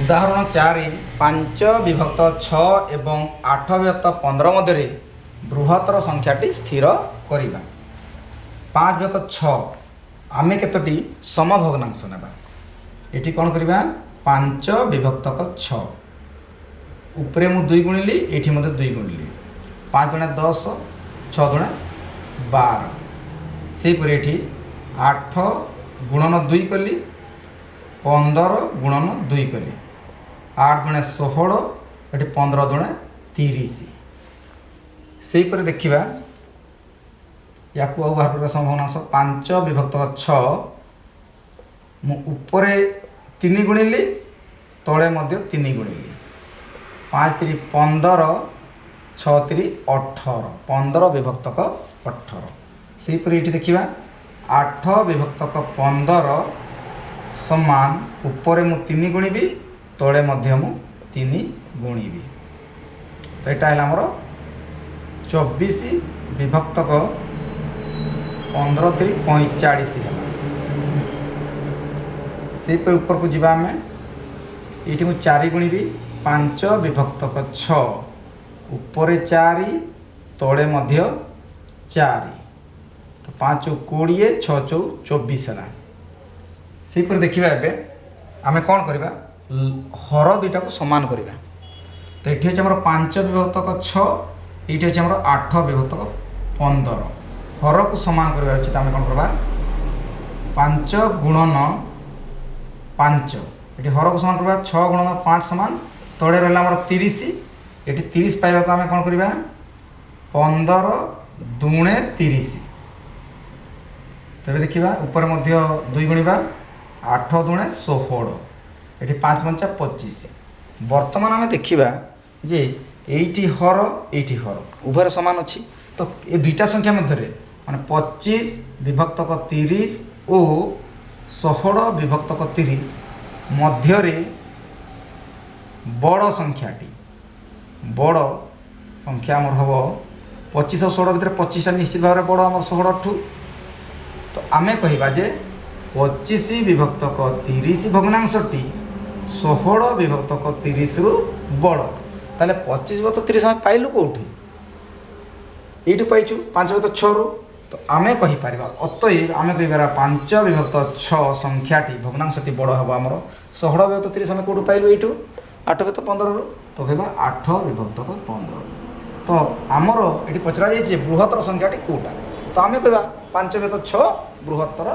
ଉଦାହରଣ 4, 5 ବିଭକ୍ତ 6 ଏବଂ 8 ବିଭକ୍ତ 15 ମଧ୍ୟରେ ବୃହତ୍ତର ସଂଖ୍ୟାଟି ସ୍ଥିର କରିବା। 5 ବିଭକ୍ତ 6 ଆମେ କେତୋଟି ସମଭଗ୍ନାଂଶ ନେବା? ଏଠି କ'ଣ କରିବା? 5 ବିଭକ୍ତକ 6, ଉପରେ ମୁଁ 2 ଗୁଣିଲି, ଏଇଠି ମଧ୍ୟ 2 ଗୁଣିଲି। 5 ଦୁଣେ 10, 6 ଦୁଣେ 12। ସେହିପରି ଏଠି 8 ଗୁଣନ 2 କଲି, 15 ଗୁଣନ 2 କଲି, 8 ଦୁଣେ 16, ଏଠି 15 ଦୁଣେ 30। ସେହିପରି ଦେଖିବା ୟାକୁ ଆଉ ବାହାର କରିବା ସମ୍ଭାବନାଂଶ। 5 ବିଭକ୍ତ 6, ମୁଁ ଉପରେ 3 ଗୁଣିଲି, ତଳେ ମଧ୍ୟ 3 ଗୁଣିଲି। 5 ତିରି 15, 6 ତିରି 18, 15 ବିଭକ୍ତକ 18। ସେହିପରି ଏଠି ଦେଖିବା 8 ବିଭକ୍ତକ 15 ସମାନ ଉପରେ ମୁଁ 3 ଗୁଣିବି, ତଳେ ମଧ୍ୟ ମୁଁ 3 ଗୁଣିବି। ତ ଏଇଟା ହେଲା ଆମର 24 ବିଭକ୍ତକ 15 ତିରି 45 ହେଲା। ସେହିପରି ଉପରକୁ ଯିବା ଆମେ, ଏଇଠି ମୁଁ 4 ଗୁଣିବି। 5 ବିଭକ୍ତକ 6, ଉପରେ 4, ତଳେ ମଧ୍ୟ 4, ତ 5 20, 6 ଚଉ 24 ହେଲା। ସେହିପରି ଦେଖିବା ଏବେ ଆମେ କ'ଣ କରିବା? ହର ଦୁଇଟାକୁ ସମାନ କରିବା। ତ ଏଠି ଅଛି ଆମର 5 ବିଭକ୍ତକ 6, ଏଇଠି ଅଛି ଆମର 8 ବିଭକ୍ତକ 15। ହରକୁ ସମାନ କରିବାର ଅଛି, ତ ଆମେ କ'ଣ କରିବା? 5 ଗୁଣନ 5, ଏଠି ହରକୁ ସମାନ କରିବା, 6 ଗୁଣନ 5 ସମାନ ତଳେ ରହିଲା ଆମର 30। ଏଠି 30 ପାଇବାକୁ ଆମେ କ'ଣ କରିବା? 15 ଦୁଣେ 30। ତେବେ ଦେଖିବା ଉପରେ ମଧ୍ୟ 2 ଗୁଣିବା, 8 ଦୁଣେ 16, ଏଠି 5 ପଞ୍ଚା 25। ବର୍ତ୍ତମାନ ଆମେ ଦେଖିବା ଯେ ଏଇଠି ହର, ଏଇଠି ହର ଉଭୟରେ ସମାନ ଅଛି, ତ ଏ ଦୁଇଟା ସଂଖ୍ୟା ମଧ୍ୟରେ ମାନେ 25 ବିଭକ୍ତକ 30 ଓ 16 ବିଭକ୍ତକ 30 ମଧ୍ୟରେ ବଡ଼ ସଂଖ୍ୟାଟି, ବଡ଼ ସଂଖ୍ୟା ଆମର ହେବ 25 ଆଉ 16 ଭିତରେ 25ଟା ନିଶ୍ଚିତ ଭାବରେ ବଡ଼ ଆମର 16ଠୁ। ତ ଆମେ କହିବା ଯେ 25 ବିଭକ୍ତକ 30 ଭଗ୍ନାଂଶଟି 16 ବିଭକ୍ତକ 30ରୁ ବଡ଼। ତାହେଲେ 25 ବିଭକ୍ତ 30 ଆମେ ପାଇଲୁ କେଉଁଠି? ଏଇଠୁ ପାଇଛୁ 5 ବିଭକ୍ତ 6ରୁ। ତ ଆମେ କହିପାରିବା, ଅତଏବ ଆମେ କହିପାରିବା 5 ବିଭକ୍ତ 6 ସଂଖ୍ୟାଟି ଭଗ୍ନାଂଶଟି ବଡ଼ ହେବ ଆମର 16 ବିଭକ୍ତ 30। ଆମେ କେଉଁଠୁ ପାଇଲୁ? ଏଇଠୁ 8 ବିଭକ୍ତ 15ରୁ। ତ କହିବା 8 ବିଭକ୍ତକ 15। ତ ଆମର ଏଠି ପଚରା ଯାଇଛି ବୃହତ୍ତର ସଂଖ୍ୟାଟି କେଉଁଟା, ତ ଆମେ କହିବା 5 ବିଭକ୍ତ 6 ବୃହତ୍ତର